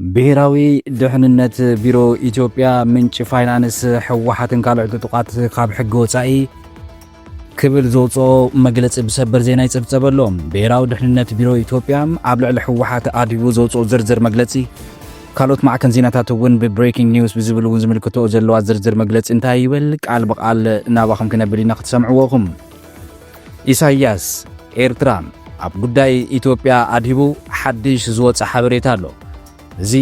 ብሄራዊ ድሕንነት ቢሮ ኢትዮጵያ፣ ምንጪ ፋይናንስ ህወሓትን ካልኦት ዕጡቓት ካብ ሕጊ ወጻኢ ክብል ዘውፅኦ መግለፂ ብሰበር ዜና ይፅብፀበሎም። ብሄራዊ ድሕንነት ቢሮ ኢትዮጵያ ኣብ ልዕሊ ህወሓት ኣድሂቡ ዘውፅኦ ዝርዝር መግለፂ፣ ካልኦት ማዕከን ዜናታት እውን ብብሬኪንግ ኒውስ ብዝብል እውን ዝምልክቶ ዘለዋ ዝርዝር መግለፂ እንታይ ይብል፣ ቃል ብቃል ናባኹም ክነብል ኢና ክትሰምዕዎ ኢኹም። ኢሳያስ፣ ኤርትራ ኣብ ጉዳይ ኢትዮጵያ ኣድሂቡ ሓድሽ ዝወፀ ሓበሬታ ኣሎ። እዚ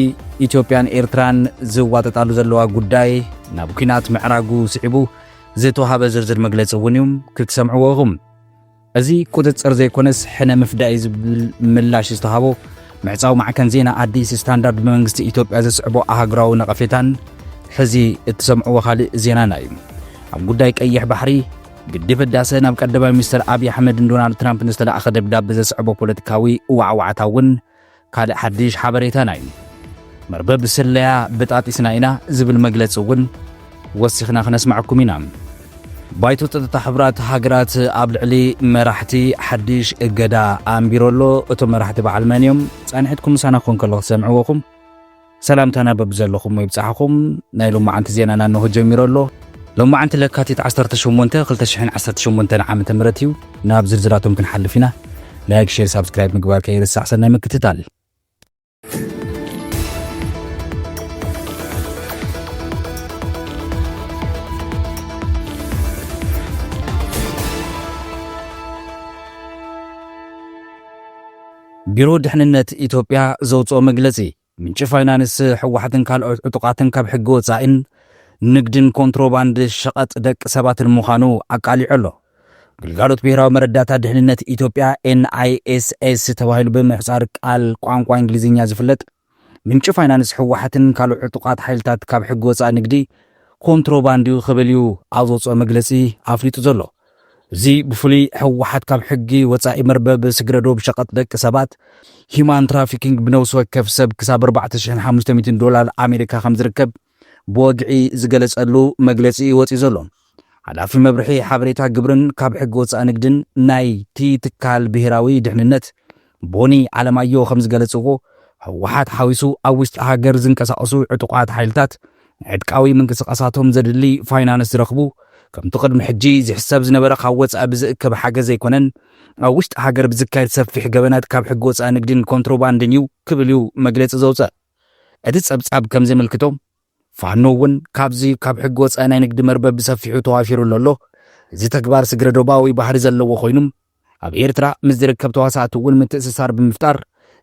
ኢትዮጵያን ኤርትራን ዝዋጠጣሉ ዘለዋ ጉዳይ ናብ ኲናት ምዕራጉ ስዒቡ ዝተዋሃበ ዝርዝር መግለፂ እውን እዩ፣ ክትሰምዕዎ ኢኹም። እዚ ቁፅፅር ዘይኮነስ ሕነ ምፍዳይ ዝብል ምላሽ ዝተሃቦ ምዕፃው ማዕከን ዜና ኣዲስ ስታንዳርድ ብመንግስቲ ኢትዮጵያ ዘስዕቦ ኣህጉራዊ ነቐፌታን ሕዚ እትሰምዕዎ ካልእ ዜናና እዩ። ኣብ ጉዳይ ቀይሕ ባሕሪ፣ ግድብ ህዳሰ ናብ ቀዳማይ ሚኒስትር ኣብይ ኣሕመድን ዶናልድ ትራምፕን ዝተላእኸ ደብዳበ ዘስዕቦ ፖለቲካዊ ዋዕዋዕታ እውን ካልእ ሓድሽ ሓበሬታና እዩ። መርበብ ስለያ በጣጢስና ኢና ዝብል መግለፂ እውን ወሲኽና ክነስማዕኩም ኢና። ባይቶ ጸጥታ ሕቡራት ሃገራት ኣብ ልዕሊ መራሕቲ ሓድሽ እገዳ ኣንቢሩ ኣሎ። እቶም መራሕቲ በዓል መን እዮም? ጻንሒትኩም ምሳና ክኾን ከሎ ክትሰምዕዎ ኢኹም። ሰላምታና በብዘለኹም ይብጻሕኹም። ናይ ሎማዓንቲ ዜናና እንሆ ጀሚሩ ኣሎ። ሎማዓንቲ ለካቲት ዓሰርተ ሸሞንተ ክልተ ሽሕን ዓሰርተ ሸሞንተን ዓመተ ምህረት እዩ። ናብ ዝርዝራቶም ክንሓልፍ ኢና። ላይክ፣ ሼር፣ ሳብስክራይብ ምግባር ከይርሳዕ። ሰናይ ምክትታል። ቢሮ ድሕንነት ኢትዮጵያ ዘውፅኦ መግለፂ፣ ምንጪ ፋይናንስ ህወሓትን ካልኦት ዕጡቓትን ካብ ሕጊ ወፃኢን ንግድን ኮንትሮባንድ ሸቐጥ ደቂ ሰባትን ምዃኑ ኣቃሊዑ ኣሎ። ግልጋሎት ብሄራዊ መረዳእታ ድሕንነት ኢትዮጵያ፣ ኤን ኣይ ኤስ ኤስ ተባሂሉ ብምሕጻር ቃል ቋንቋ እንግሊዝኛ ዝፍለጥ፣ ምንጪ ፋይናንስ ህወሓትን ካልኦት ዕጡቓት ሓይልታት ካብ ሕጊ ወጻኢ ንግዲ ኮንትሮባንድ እዩ ክብል እዩ ኣብ ዘውፅኦ መግለፂ ኣፍሊጡ ዘሎ። እዚ ብፍሉይ ህወሓት ካብ ሕጊ ወጻኢ መርበብ ስግረዶብ ሸቐጥ ደቂ ሰባት፣ ሂማን ትራፊኪንግ፣ ብነብሲ ወከፍ ሰብ ክሳብ ኣርባዕተ ሽሕን ሓሙሽተ ሚእትን ዶላር ኣሜሪካ ከም ዝርከብ ብወግዒ ዝገለጸሉ መግለጺ ወጺኡ ዘሎ። ሓላፊ መምርሒ ሓበሬታ ግብርን ካብ ሕጊ ወጻኢ ንግድን ናይቲ ትካል ብሄራዊ ድሕንነት ቦኒ ኣለማዮ ከም ዝገለጽዎ፣ ህወሓት ሓዊሱ ኣብ ውሽጢ ሃገር ዝንቀሳቐሱ ዕጡቓት ሓይልታት ንዕጥቃዊ ምንቅስቓሳቶም ዘድሊ ፋይናንስ ዝረኽቡ፣ ከምቲ ቅድሚ ሕጂ ዝሕሰብ ዝነበረ ካብ ወጻኢ ብዝእከብ ሓገዝ ዘይኮነን፣ ኣብ ውሽጢ ሃገር ብዝካየድ ሰፊሕ ገበናት ካብ ሕጊ ወጻኢ ንግድን ኮንትሮባንድን እዩ ክብል እዩ መግለጺ ዘውጸእ። እቲ ጸብጻብ ከም ዘመልክቶ፣ ፋኖ እውን ካብዚ ካብ ሕጊ ወጻኢ ናይ ንግዲ መርበብ ብሰፊሑ ተዋፊሩ ኣሎ። እዚ ተግባር ስግረ ዶባዊ ባህሪ ዘለዎ ኮይኑ፣ ኣብ ኤርትራ ምስ ዝርከብ ተዋሳእቲ እውን ምትእስሳር ብምፍጣር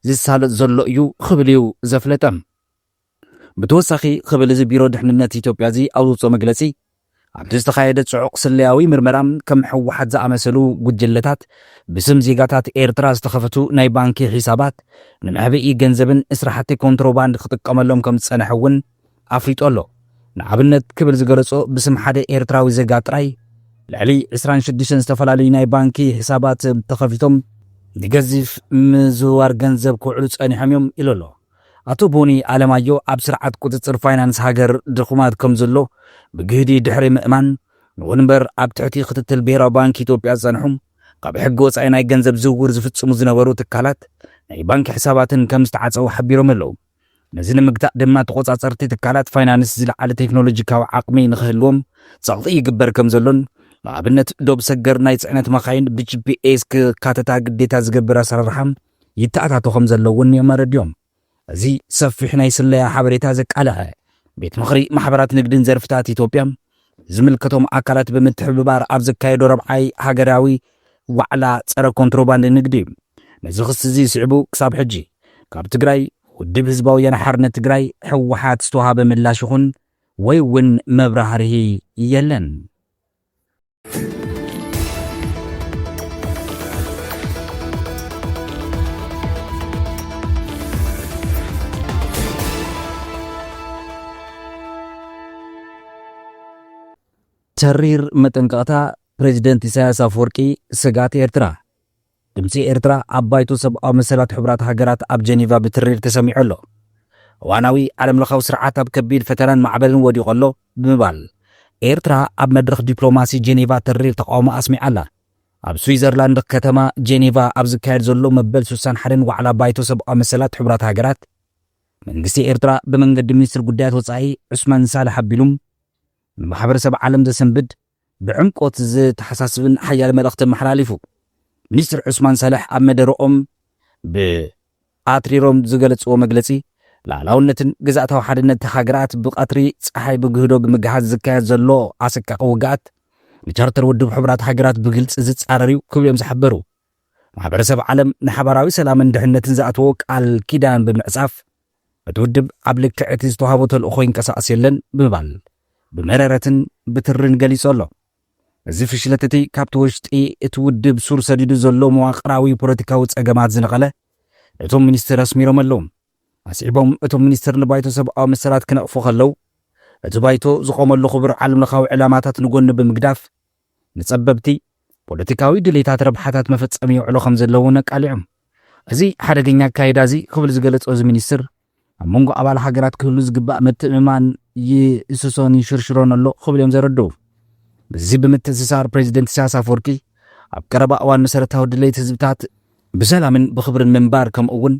ዝሳለጥ ዘሎ እዩ ክብል እዩ ዘፍለጠ። ብተወሳኺ ክብል እዚ ቢሮ ድሕንነት ኢትዮጵያ እዚ ኣብ ዘውፅኦ መግለፂ፣ ኣብቲ ዝተኻየደ ጽዑቕ ስለያዊ ምርመራ ከም ህወሓት ዝኣመሰሉ ጉጅለታት ብስም ዜጋታት ኤርትራ ዝተኸፈቱ ናይ ባንኪ ሒሳባት ንመዕበኢ ገንዘብን ስራሕቲ ኮንትሮባንድ ክጥቀመሎም ከም ዝጸንሐ እውን ኣፍሊጡ ኣሎ። ንኣብነት ክብል ዝገለጾ፣ ብስም ሓደ ኤርትራዊ ዜጋ ጥራይ ልዕሊ ዕስራን ሽዱሽተን ዝተፈላለዩ ናይ ባንኪ ሒሳባት ተኸፊቶም ንገዚፍ ምዝውዋር ገንዘብ ክውዕሉ ጸኒሖም እዮም ኢሉ ኣሎ። ኣቶ ቦኒ ኣለማዮ ኣብ ስርዓት ቁጽጽር ፋይናንስ ሃገር ድኹማት ከም ዘሎ ብግህዲ ድሕሪ ምእማን፣ ንእውን እምበር ኣብ ትሕቲ ክትትል ብሄራዊ ባንክ ኢትዮጵያ ዝጸንሑ ካብ ሕጊ ወጻኢ ናይ ገንዘብ ዝውውር ዝፍጽሙ ዝነበሩ ትካላት ናይ ባንክ ሕሳባትን ከም ዝተዓጸዉ ሓቢሮም ኣለዉ። ነዚ ንምግታእ ድማ ተቖጻጸርቲ ትካላት ፋይናንስ ዝለዓለ ቴክኖሎጂካዊ ዓቕሚ ንኽህልዎም ጸቕጢ ይግበር ከም ዘሎን፣ ንኣብነት ዶብ ሰገር ናይ ጽዕነት መኻይን ብጂፒኤስ ክካተታ ግዴታ ዝገብር ኣሰራርሓ ይተኣታቶ ከም ዘሎ እውን እዮም ኣረዲኦም። እዚ ሰፊሕ ናይ ስለያ ሓበሬታ ዘቃለዐ ቤት ምኽሪ ማሕበራት ንግድን ዘርፍታት ኢትዮጵያ ዝምልከቶም ኣካላት ብምትሕብባር ኣብ ዘካየዶ ረብዓይ ሃገራዊ ዋዕላ ጸረ ኮንትሮባንድ ንግዲ እዩ። ነዚ ክሲ እዚ ስዕቡ ክሳብ ሕጂ ካብ ትግራይ ውድብ ህዝባዊ ወያነ ሓርነት ትግራይ ህወሓት ዝተዋሃበ ምላሽ ይኹን ወይ እውን መብራህርሂ የለን። ተሪር መጠንቀቕታ ፕሬዚደንት ኢሳያስ ኣፈወርቂ ስግኣት ኤርትራ። ድምጺ ኤርትራ ኣብ ባይቶ ሰብኣዊ መሰላት ሕቡራት ሃገራት ኣብ ጀኔቫ ብትሪር ተሰሚዑ ኣሎ። እዋናዊ ዓለምለኻዊ ስርዓት ኣብ ከቢድ ፈተናን ማዕበልን ወዲቑ ኣሎ ብምባል ኤርትራ ኣብ መድረኽ ዲፕሎማሲ ጀኔቫ ተሪር ተቃውሞ ኣስሚዓ ኣላ። ኣብ ስዊዘርላንድ ከተማ ጀኔቫ ኣብ ዝካየድ ዘሎ መበል ስሳን ሓደን ዋዕላ ባይቶ ሰብኣዊ መሰላት ሕቡራት ሃገራት መንግስቲ ኤርትራ ብመንገዲ ሚኒስትር ጉዳያት ወጻኢ ዑስማን ሳልሕ ኣቢሉ ንማሕበረሰብ ዓለም ዘሰንብድ ብዕምቆት ዝተሓሳስብን ሓያል መልእኽቲ ኣመሓላሊፉ። ሚኒስትር ዑስማን ሳልሕ ኣብ መደረኦም ብኣትሪሮም ዝገለጽዎ መግለጺ፣ ሉዓላውነትን ግዝኣታዊ ሓድነት ሃገራት ብቐትሪ ጸሓይ ብግህዶ ብምግሃስ ዝካየድ ዘሎ ኣሰቃቂ ውግኣት ንቻርተር ውድብ ሕቡራት ሃገራት ብግልጺ ዝጻረር እዩ ክብሉ እዮም ዝሓበሩ። ማሕበረሰብ ዓለም ንሓባራዊ ሰላምን ድሕነትን ዝኣተዎ ቃል ኪዳን ብምዕጻፍ፣ እቲ ውድብ ኣብ ልክዕ እቲ ዝተዋህቦ ተልእኾ ይንቀሳቐስ የለን ብምባል ብመረረትን ብትርን ገሊጹ ኣሎ። እዚ ፍሽለት እቲ ካብቲ ውሽጢ እቲ ውድብ ሱር ሰዲዱ ዘሎ መዋቕራዊ ፖለቲካዊ ጸገማት ዝነቐለ እቶም ሚኒስትር ኣስሚሮም ኣለዉ። ኣስዒቦም እቶም ሚኒስትር ንባይቶ ሰብኣዊ መሰላት ክነቕፉ ከለዉ፣ እቲ ባይቶ ዝቖመሉ ክቡር ዓለምለኻዊ ዕላማታት ንጎኒ ብምግዳፍ፣ ንጸበብቲ ፖለቲካዊ ድሌታት ረብሓታት መፈጸሚ ይውዕሎ ከም ዘለውን ኣቃሊዖም። እዚ ሓደገኛ ኣካይዳ እዚ ክብል ዝገለጾ እዚ ሚኒስትር፣ ኣብ መንጎ ኣባል ሃገራት ክህሉ ዝግባእ ምትእምማን ይእስሶን ይሽርሽሮን ኣሎ ክብል እዮም ዘረድኡ። በዚ ብምትእስሳር ፕሬዚደንት ኢሳያስ ኣፈወርቂ ኣብ ቀረባ እዋን መሰረታዊ ድሌት ህዝብታት ብሰላምን ብኽብርን ምንባር ከምኡ እውን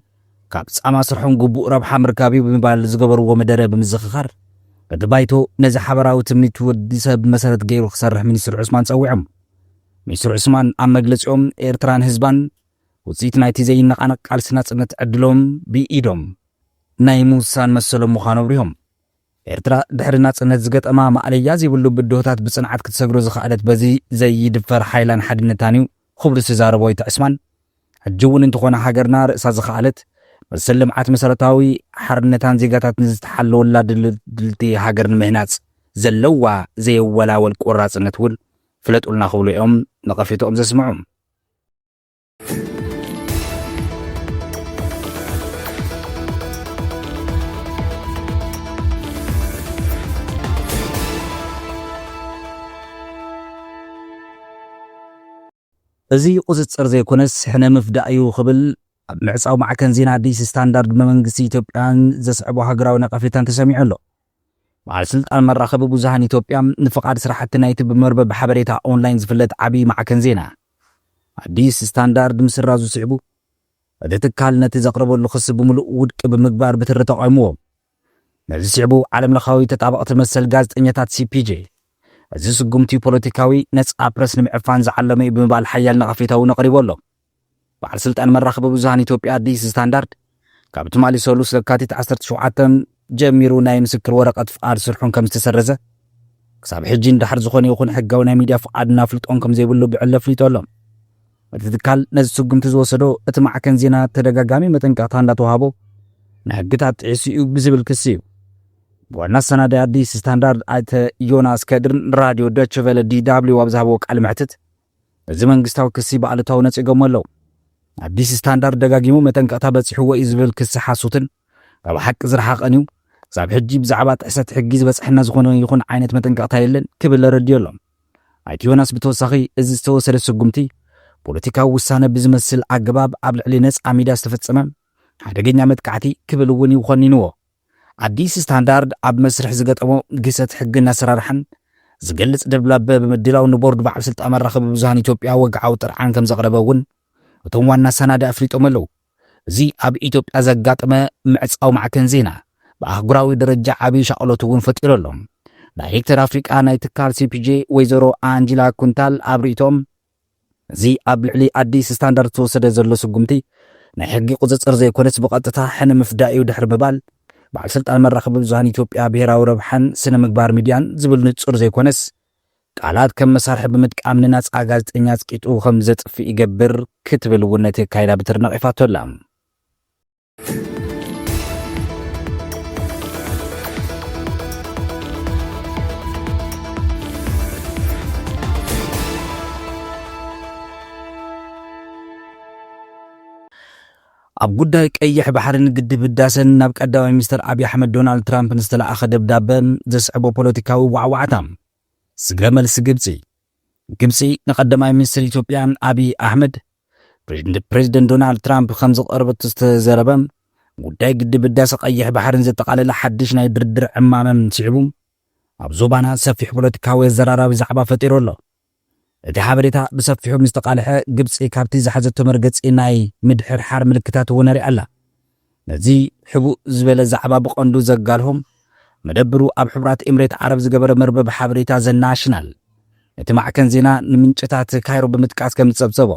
ካብ ጻማ ስርሖም ግቡእ ረብሓ ምርካብ እዩ ብምባል ዝገበርዎ መደረ ብምዝኽኻር፣ እቲ ባይቶ ነዚ ሓበራዊ ትምኒት ወዲ ሰብ መሰረት ገይሩ ክሰርሕ ሚኒስትር ዑስማን ጸዊዖም። ሚኒስትር ዑስማን ኣብ መግለጺኦም፣ ኤርትራን ህዝባን ውጽኢት ናይቲ ዘይነቓነቕ ቃልሲ ናጽነት ዕድሎም ብኢዶም ናይ ምውሳን መሰሎም ምዃኑ ኣብሪሆም። ኤርትራ ድሕሪ ናጽነት ዝገጠማ ማእለያ ዘይብሉ ብድሆታት ብጽንዓት ክትሰግሮ ዝኸኣለት በዚ ዘይድፈር ሓይላን ሓድነታን እዩ ክብሉ ዝተዛረቡ ኣይተ ዕስማን፣ ሕጂ እውን እንተኾነ ሃገርና ርእሳ ዝኸኣለት መሰል ልምዓት መሰረታዊ ሓርነታን ዜጋታትን ዝተሓለወላ ድልድልቲ ሃገር ንምህናጽ ዘለዋ ዘየወላወል ቆራጽነት እውን ፍለጡልና ክብሉ እዮም ነቐፌትኦም ዘስምዑ። እዚ ቁጽጽር ዘይኮነስ ሕነ ምፍዳእ እዩ ክብል ኣብ ምዕጻው ማዕከን ዜና ኣዲስ ስታንዳርድ ብመንግስቲ ኢትዮጵያን ዘስዕቦ ሃገራዊ ነቐፌታን ተሰሚዑ ኣሎ። በዓል ስልጣን መራኸቢ ብዙሃን ኢትዮጵያ ንፍቓድ ስራሕቲ ናይቲ ብመርበብ ሓበሬታ ኦንላይን ዝፍለጥ ዓብዪ ማዕከን ዜና ኣዲስ ስታንዳርድ ምስራዙ ስዕቡ፣ እቲ ትካል ነቲ ዘቕረበሉ ክሲ ብምሉእ ውድቂ ብምግባር ብትሪ ተቓይምዎ። ነዚ ስዕቡ ዓለምለኻዊ ተጣበቕቲ መሰል ጋዜጠኛታት ሲ ፒ ጄ፣ እዚ ስጉምቲ ፖለቲካዊ ነጻ ፕረስ ንምዕፋን ዝዓለመ እዩ ብምባል ሓያል ነቐፌታ እውን ኣቕሪቡ ኣሎ። በዓል ስልጣን መራኸቢ ብዙሃን ኢትዮጵያ ኣዲስ ስታንዳርድ ካብ ትማሊ ሰሉስ ለካቲት ዓሰርተ ሸውዓተ ጀሚሩ ናይ ምስክር ወረቐት ፍቓድ ስርሑ ከም ዝተሰረዘ፣ ክሳብ ሕጂ እንድሕር ዝኾነ ይኹን ሕጋዊ ናይ ሚድያ ፍቓድ እናፍልጦን ከም ዘይብሉ ብዕሊ ኣፍሊጡ ኣሎ። እቲ ትካል ነዚ ስጉምቲ ዝወሰዶ እቲ ማዕከን ዜና ተደጋጋሚ መጠንቀቕታ እንዳተዋህቦ ንሕግታት ጥሒሱ እዩ ብዝብል ክሲ እዩ። ብዋና ኣሰናዳኢ ኣዲስ ስታንዳርድ ኣይተ ዮናስ ከድርን ራድዮ ዶቸ ቨለ ዲ ደብሊው ኣብ ዝሃብዎ ቃለ መሕትት፣ እዚ መንግስታዊ ክሲ ብኣሉታዊ ነጺጎሞ ኣለዉ። ኣዲስ ስታንዳርድ ደጋጊሙ መጠንቀቕታ በጺሕዎ እዩ ዝብል ክሲ ሓሶትን ካብ ሓቂ ዝረሓቐን እዩ። ክሳብ ሕጂ ብዛዕባ ጥሕሰት ሕጊ ዝበጽሐና ዝኾነ ይኹን ዓይነት መጠንቀቕታ የለን ክብል ኣረዲኡ ኣሎ። ኣይተ ዮናስ ብተወሳኺ፣ እዚ ዝተወሰደ ስጉምቲ ፖለቲካዊ ውሳነ ብዝመስል ኣገባብ ኣብ ልዕሊ ነጻ ሚድያ ዝተፈጸመ ሓደገኛ መጥቃዕቲ ክብል እውን እዩ ኮኒንዎ። ኣዲስ ስታንዳርድ ኣብ መስርሕ ዝገጠሞ ግህሰት ሕግን ኣሰራርሓን ዝገልጽ ደብዳበ ብምድላው ንቦርድ በዓል ስልጣን መራኸቢ ብዙሃን ኢትዮጵያ ወግዓዊ ጥርዓን ከም ዘቕረበ እውን እቶም ዋና ኣሰናዳኢ ኣፍሊጦም ኣለዉ። እዚ ኣብ ኢትዮጵያ ዘጋጠመ ምዕጻው ማዕከን ዜና ብኣህጉራዊ ደረጃ ዓብዪ ሻቕሎት እውን ፈጢሩ ኣሎ። ዳይሬክተር ኣፍሪቃ ናይ ትካል ሲ ፒ ጄ ወይዘሮ ኣንጂላ ኩንታል ኣብ ርእይቶኦም፣ እዚ ኣብ ልዕሊ ኣዲስ ስታንዳርድ ዝተወሰደ ዘሎ ስጉምቲ ናይ ሕጊ ቁጽጽር ዘይኮነስ ብቐጥታ ሕነ ምፍዳይ እዩ ድሕሪ ምባል፣ በዓል ስልጣን መራኸቢ ብዙሃን ኢትዮጵያ ብሄራዊ ረብሓን ስነ ምግባር ሚድያን ዝብል ንጹር ዘይኮነስ ቃላት ከም መሳርሒ ብምጥቃም ንናጻ ጋዜጠኛ ኣጽቂጡ ከም ዘጥፍእ ይገብር ክትብል እውን ነቲ ኣካይዳ ብትሪ ነቒፋቶ ኣላ። ኣብ ጉዳይ ቀይሕ ባሕርን ግድብ ህዳሰን ናብ ቀዳማይ ሚኒስትር ኣብይ ኣሕመድ ዶናልድ ትራምፕ ዝተለኣኸ ደብዳበ ዘስዕቦ ፖለቲካዊ ዋዕዋዕታ። ስግረ መልሲ ግብጺ። ግብጺ ንቀዳማይ ሚኒስትር ኢትዮጵያ ኣብይ ኣሕመድ ፕሬዝደንት ፕሬዝደንት ዶናልድ ትራምፕ ከም ዘቐረበቶ ዝተዘረበ ጉዳይ ግድብ ህዳሰ ቀይሕ ባሕርን ዘጠቓለለ ሓድሽ ናይ ድርድር ዕማመ ስዒቡ ኣብ ዞባና ሰፊሕ ፖለቲካዊ ኣዘራራቢ ዛዕባ ፈጢሩ ኣሎ። እቲ ሓበሬታ ብሰፊሑ ምስ ተቓልሐ፣ ግብጺ ካብቲ ዝሓዘቶ መርገጺ ናይ ምድሕርሓር ምልክታት እውን ኣሪኣ ኣላ። ነዚ ሕቡእ ዝበለ ዛዕባ ብቐንዱ ዘጋልሆም መደብሩ ኣብ ሕቡራት ኤምሬት ዓረብ ዝገበረ መርበብ ሓበሬታ ዘ ናሽናል፣ እቲ ማዕከን ዜና ንምንጭታት ካይሮ ብምጥቃስ ከም ዝጸብጸቦ፣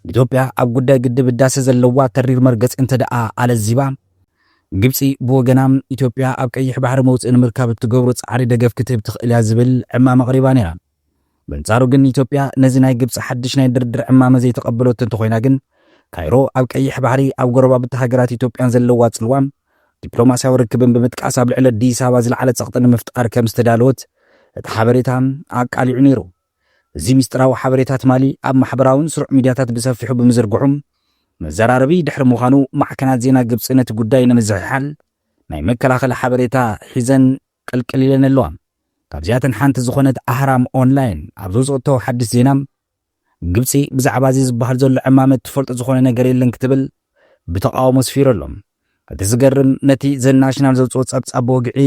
ኢትዮጵያ ኣብ ጉዳይ ግድብ ህዳሰ ዘለዋ ተሪር መርገጺ እንተ ደኣ ኣለዚባ፣ ግብጺ ብወገና ኢትዮጵያ ኣብ ቀይሕ ባሕሪ መውጽኢ ንምርካብ እትገብሮ ጻዕሪ ደገፍ ክትህብ ትኽእል እያ ዝብል ዕማም ኣቕሪባ ነይራ። በንጻሩ ግን ኢትዮጵያ ነዚ ናይ ግብጺ ሓድሽ ናይ ድርድር ዕማመ ዘይተቐበለቶ እንተኾይና ግን፣ ካይሮ ኣብ ቀይሕ ባሕሪ ኣብ ጎረባብቲ ሃገራት ኢትዮጵያን ዘለዋ ጽልዋ ዲፕሎማስያዊ ርክብን ብምጥቃስ ኣብ ልዕሊ ኣዲስ ኣበባ ዝለዓለ ጸቕጢ ንምፍጣር ከም ዝተዳለወት እቲ ሓበሬታ ኣቃሊዑ ነይሩ። እዚ ምስጢራዊ ሓበሬታ ትማሊ ኣብ ማሕበራውን ስሩዕ ሚድያታት ብሰፊሑ ብምዝርግሑ መዘራረቢ ድሕሪ ምዃኑ፣ ማዕከናት ዜና ግብጺ ነቲ ጉዳይ ንምዝሕሓል ናይ መከላኸሊ ሓበሬታ ሒዘን ቅልቅል ኢለን ኣለዋ። ካብዚኣተን ሓንቲ ዝኾነት ኣህራም ኦንላይን ኣብ ዘውፅኦቶ ሓድሽ ዜና፣ ግብፂ ብዛዕባ እዚ ዝበሃል ዘሎ ዕማመ ትፈልጦ ዝኾነ ነገር የለን ክትብል ብተቃውሞ ስፊሩ ኣሎ። እቲ ዝገርም፣ ነቲ ዘ ናሽናል ዘውፅኦ ጸብጻብ ብወግዒ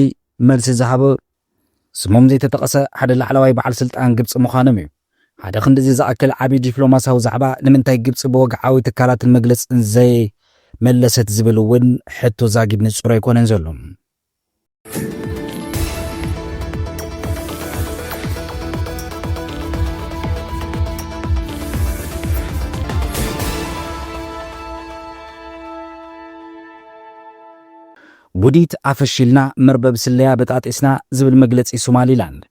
መልሲ ዝሃበ ስሞም ዘይተጠቐሰ ሓደ ላዕለዋይ በዓል ስልጣን ግብፂ ምዃኖም እዩ። ሓደ ክንድዚ ዝኣክል ዓቢ ዲፕሎማሲያዊ ዛዕባ ንምንታይ ግብፂ ብወግዓዊ ትካላትን መግለፅን ዘይመለሰት ዝብል እውን ሕቶ ዛጊድ ንጹር ኣይኮነን ዘሎ። ውዲት ኣፈሺልና፣ መርበብ ስለያ በጣጢስና ዝብል መግለጺ ሶማሊላንድ፣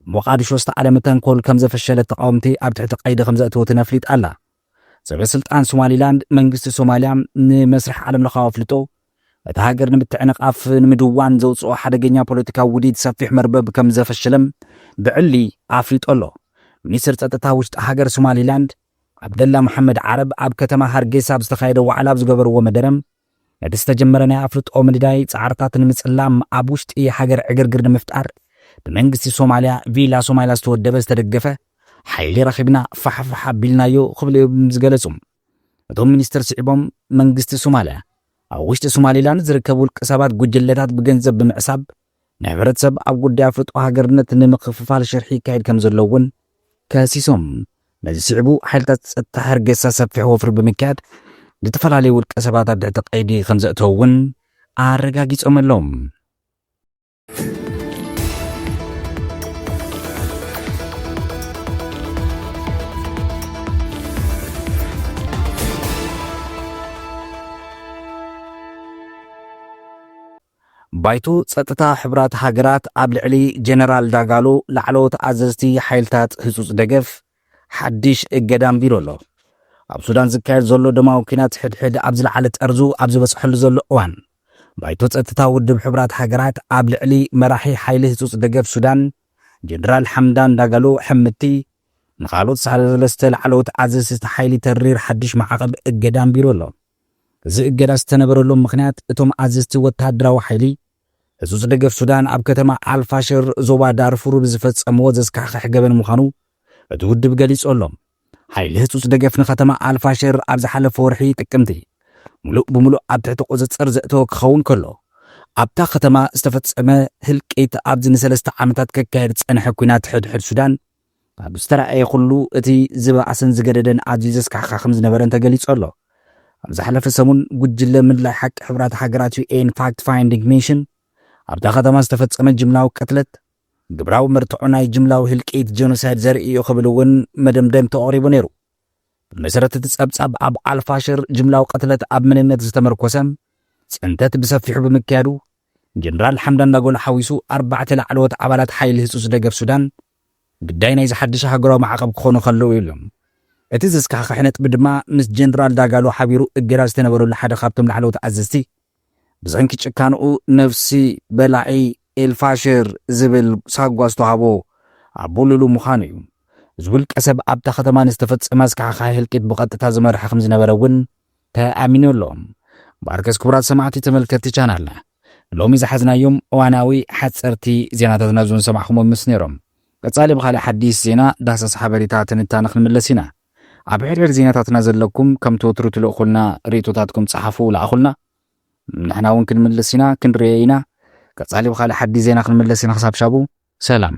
ሞቓዲሾ ዝተዓለመ ተንኮል ከም ዘፈሸለት ተቓወምቲ ኣብ ትሕቲ ቀይዲ ከም ዘእተወትን ኣፍሊጣ ኣላ። ሰበ ስልጣን ሶማሊላንድ፣ መንግስቲ ሶማልያ ንመስርሕ ዓለም ለኻዊ ኣፍልጦ እታ ሃገር ንምትዕንቓፍ ንምድዋን ዘውፅኦ ሓደገኛ ፖለቲካዊ ውዲት ሰፊሕ መርበብ ከም ዘፈሸለም ብዕሊ ኣፍሊጡ ኣሎ። ሚኒስትር ጸጥታ ውሽጢ ሃገር ሶማሊላንድ ዓብደላ መሓመድ ዓረብ ኣብ ከተማ ሃርጌሳ ኣብ ዝተኻየደ ዋዕላ ኣብ ዝገበርዎ መደረ፣ ነቲ ዝተጀመረ ናይ ኣፍልጦ ምድዳይ ጻዕርታት ንምጽላም ኣብ ውሽጢ ሃገር ዕግርግር ንምፍጣር ብመንግስቲ ሶማልያ ቪላ ሶማልያ ዝተወደበ ዝተደገፈ ሓይሊ ረኺብና ፋሕፋሕ ኣቢልናዮ ክብሉ እዮም ዝገለጹ። እቶም ሚኒስትር ስዒቦም፣ መንግስቲ ሶማልያ ኣብ ውሽጢ ሶማሊላንድ ዝርከቡ ውልቀ ሰባት ጉጅለታት ብገንዘብ ብምዕሳብ ንሕብረተሰብ ኣብ ጉዳይ ኣፍልጦ ሃገርነት ንምክፍፋል ሽርሒ ይካየድ ከም ዘሎ እውን ከሲሶም። ነዚ ስዒቡ ሓይልታት ጸጥታ ሃርጌሳ ሰፊሕ ወፍሪ ብምክያድ ዝተፈላለዩ ውልቀ ሰባት ኣብ ትሕቲ ቀይዲ ከም ዘእተዉ እውን ኣረጋጊጾም ኣለዉ። ባይቶ ጸጥታ ሕቡራት ሃገራት ኣብ ልዕሊ ጀነራል ዳጋሎ ላዕለዎት ኣዘዝቲ ሓይልታት ህጹጽ ደገፍ ሓድሽ እገዳ ኣንቢሩ ኣሎ። ኣብ ሱዳን ዝካየድ ዘሎ ደማዊ ኲናት ሕድሕድ ኣብ ዝለዓለ ጠርዙ ኣብ ዝበጽሐሉ ዘሎ እዋን፣ ባይቶ ጸጥታ ውድብ ሕቡራት ሃገራት ኣብ ልዕሊ መራሒ ሓይሊ ህጹጽ ደገፍ ሱዳን ጀነራል ሓምዳን ዳጋሎ ሕምቲ ንኻልኦት ሰለስተ ላዕለዎት ኣዘዝቲ ሓይሊ ተሪር ሓድሽ ማዕቐብ እገዳ ኣንቢሩ ኣሎ። እዚ እገዳ ዝተነበረሎም ምኽንያት፣ እቶም ኣዘዝቲ ወተሃደራዊ ሓይሊ ህጹጽ ደገፍ ሱዳን ኣብ ከተማ ኣልፋሽር ዞባ ዳርፉር ብዝፈጸምዎ ዘስካሕክሕ ገበን ምዃኑ እቲ ውድብ ገሊጹ ኣሎ። ሓይሊ ህጹጽ ደገፍ ንከተማ ኣልፋሽር ኣብ ዝሓለፈ ወርሒ ጥቅምቲ ምሉእ ብምሉእ ኣብ ትሕቲ ቁጽጽር ዘእተወ ክኸውን ከሎ፣ ኣብታ ከተማ ዝተፈጸመ ህልቂት ኣብዚ ንሰለስተ ዓመታት ከካየድ ዝጸንሐ ኲናት ሕድሕድ ሱዳን ካብ ዝተራእየ ኩሉ እቲ ዝበኣሰን ዝገደደን ኣዝዩ ዘስካሕክሕ ከም ዝነበረን ተገሊጹ ኣሎ። ኣብ ዝሓለፈ ሰሙን፣ ጉጅለ ምድላይ ሓቂ ሕቡራት ሃገራት፣ ዩ ኤን ፋክት ፋይንዲንግ ሚሽን፣ ኣብታ ከተማ ዝተፈጸመ ጅምላዊ ቅትለት ግብራዊ መርትዖ ናይ ጅምላዊ ህልቂት ጀኖሳይድ ዘርኢ እዩ ክብል እውን መደምደምታ ኣቕሪቡ ነይሩ። ብመሰረት እቲ ጸብጻብ፣ ኣብ ኣልፋሽር ጅምላዊ ቅትለት ኣብ መንነት ዝተመርኮሰ ጽንተት ብሰፊሑ ብምክያዱ፣ ጀነራል ሓምዳን ዳጎሎ ሓዊሱ ኣርባዕተ ላዕለዎት ኣባላት ሓይሊ ህጹጽ ደገፍ ሱዳን ግዳይ ናይዚ ሓድሽ ሃገራዊ ማዕቐብ ክኾኑ ከለዉ እዮም። እቲ ዘስካሕክሕ ነጥቢ ድማ፣ ምስ ጀነራል ዳጋሎ ሓቢሩ እገዳ ዝተነበረሉ ሓደ ካብቶም ላዕለዎት ኣዘዝቲ፣ ብሰንኪ ጭካንኡ ነፍሲ በላዒ ኤልፋሽር ዝብል ሳጓ ዝተዋህቦ ኣቦ ሉሉ ምዃኑ እዩ። እዚ ውልቀ ሰብ ኣብታ ከተማ ንዝተፈጸመ ኣስካሕካሒ ህልቂት ብቐጥታ ዝመርሐ ከም ዝነበረ እውን ተኣሚኑ ኣሎ። እምበኣርከስ፣ ክቡራት ሰማዕቲ ተመልከትቲ ቻናልና፣ ሎሚ ዝሓዝናዮም እዋናዊ ሓጸርቲ ዜናታትና እዞም ዝሰማዕኹሞም ምስ ነይሮም። ቀጻሊ ብኻልእ ሓዲስ ዜና፣ ዳህሳስ ሓበሬታ፣ ትንታነ ክንምለስ ኢና። ኣብ ሕድሕድ ዜናታትና ዘለኩም ከም ትወትሩ ትልእኹልና ርእይቶታትኩም ጸሓፉ፣ ለኣኹልና። ንሕና እውን ክንምልስ ኢና፣ ክንርኤ ኢና። ቀጻሊ ብኻልእ ሓዲስ ዜና ክንምለስ ኢና። ክሳብ ሻቡ ሰላም።